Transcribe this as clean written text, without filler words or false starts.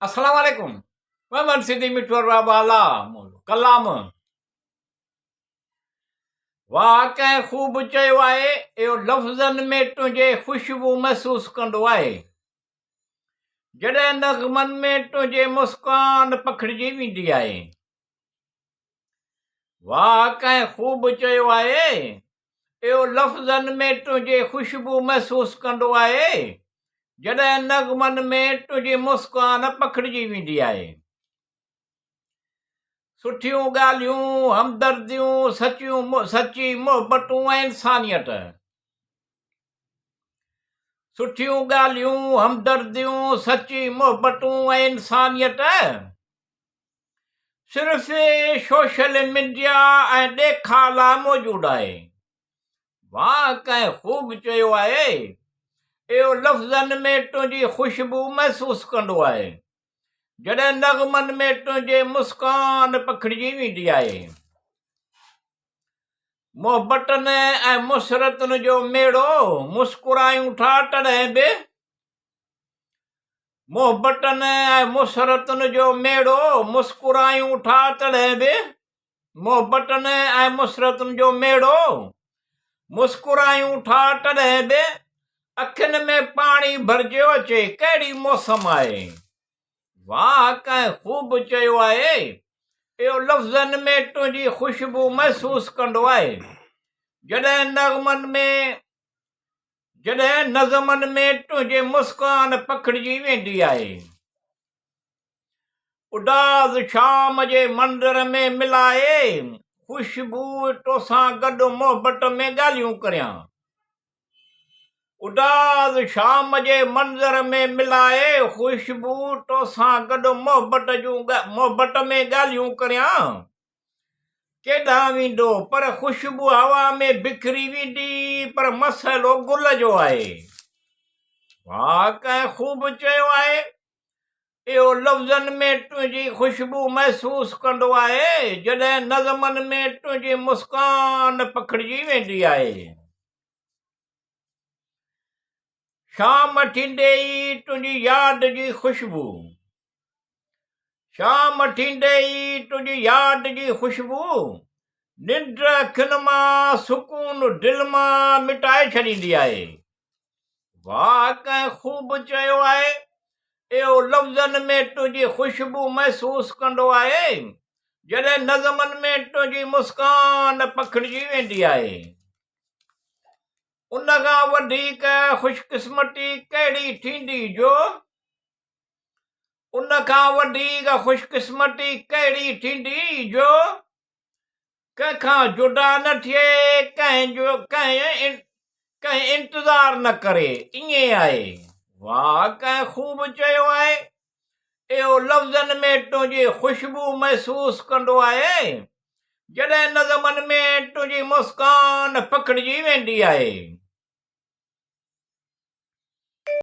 السلام عليڪم محمد سنڌي مٺو رب اعليٰ منهنجو ڪلام واهه ڪنهن خوب چيو آهي اهو لفظن ۾ تنهنجي خوشبو محسوس ڪندو آهي جڏهن نغمن ۾ تنهنجي مسڪان پکڙجي ويندي آهي واهه ڪنهن خوب چيو آهي. اهو لفظن ۾ تنهنجي خوشبو محسوس ڪندو آهي، جڏهن نغمن ۾ تنهنجي مسڪان پکڙجي ويندي آهي. سٺيون ڳالهيون، همدرديون، سچيون سچي محبتون ۽ انسانيت. سٺيون ڳالهيون، همدرديون، سچي محبتون ۽ انسانيت. صرف سوشل ميڊيا ۽ ڏيکاء لاء موجود آهي. واهه ڪنهن خوب چيو آهي. اهو لفظن ۾ تنهنجي خوشبو محسوس ڪندو آهي. جڏهن نغمن ۾ تنهنجي مسڪان پکڙجي ويندي آهي. محبتن ۽ مسرتن جو ميڙو مسڪرايون ٿا تڏهن به محبتن ۽ مسرتن جو ميڙو مسڪرايون ٿا تڏهن به محبتن ۽ مسرتن جو ميڙو مسڪرايون ٿا تڏهن به اکين ۾ پاڻي ڀرجيو اچي ڪهڙي موسم آهي واهه ڪنهن خوب چيو آهي اهو لفظن ۾ تنهنجي خوشبو محسوس ڪندو آهي جڏهن نغمن ۾ جڏهن نظمن ۾ تنهنجي مسڪان پکڙجي ويندي آهي. اداس شام جي منظر ۾ ملائي خوشبوء توسان گڏ محبت ۾ ڳالهيون ڪريان. اداس شام جي منظر ۾ ملائي خوشبوء توسان گڏ محبت جون محبت ۾ ڳالهيون ڪريان. ڪيڏانهن ويندو، پر خوشبو هوا ۾ بکري ويندي، پر مسئلو گل جو آهي. واهه ڪنهن خوب چيو آهي. اهو لفظن ۾ تنهنجي خوشبو محسوس ڪندو آهي، جڏهن نظمن ۾ تنهنجي مسڪان پکڙجي ويندي آهي. شام ٿيندي ئي تنهنجي ياد جي خوشبو. شام ٿيندي ئي تنهنجي ياد جي خوشبو ننڊ اکين مان سڪون دل مان مٽائي ڇڏيندي آهي. واهه ڪنهن خوب چيو آهي. اهو لفظن ۾ تنهنجي خوشبو محسوس ڪندو آهي، جڏهن نظمن ۾ تنهنجي مسڪان پکڙجي ويندي آهي. ان کان وڌيڪ خوشقسمتي ڪهڙي ٿيندي جو ان کان وڌيڪ خوشقسمتي ڪهڙي ٿيندي جو ڪنهن کان جدا نه ٿئي، ڪنهن جو ڪنهن ڪنهن انتظار نه ڪري، ائين آهي. واهه ڪنهن خوب چيو آهي. اهو لفظن ۾ تنهنجي خوشبو محسوس ڪندو آهي، جڏهن نظمن ۾ تنهنجي مسڪان پکڙجي ويندي آهي.